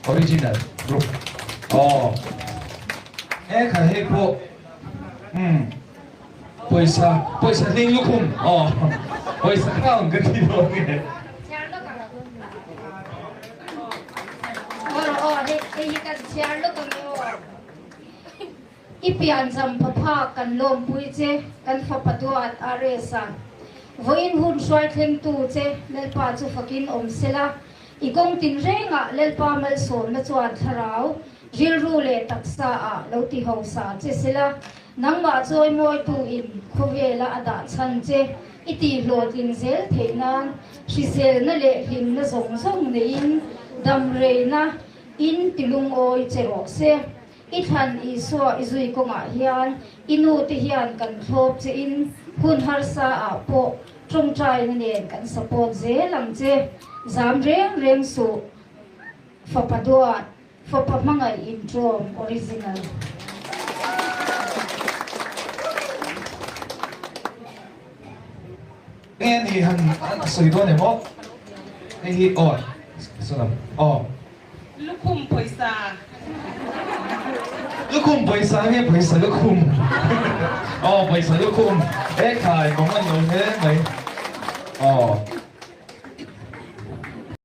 Original group. Aw. E kha hei pawh umm pawisa pawisa hling lukhum aw pawisa crown ka ti dawn nge. Aw aw hei hei hi kan chhiar lawk ang e aw. I pianzam phapha kan lawmpui che kan fapa duat RS-a. Vawiin hun hruai thlengtu che Lalpa chu fakin awm sela, i kawng tinrengah Lalpa malsawmna chuan thlarau, rilru leh taksa ah lo ti hausa che sela, nangmah chawimawitu in khawvela a dah chhan che i tih hlawhtling zel theih nan hriselna leh hlimna zawng zawng neiin damreina in ti lungawi che rawh se. I thlan Isua i zui kawngah hian i nu te hian kan thlawp che in hun harsa ah pawh tawngtaina nen kan support zel ang che. Zam reng reng suh fapa duat, fapa hmangaih in tawm original. Nge ni han sawi dawn em aw? Hei hi aw salam aw. Lukhum pawisa. Lukhum pawisa nge pawisa lukhum? Aw pawisa lukhum. E khai kawng an lo hle mai. Aw.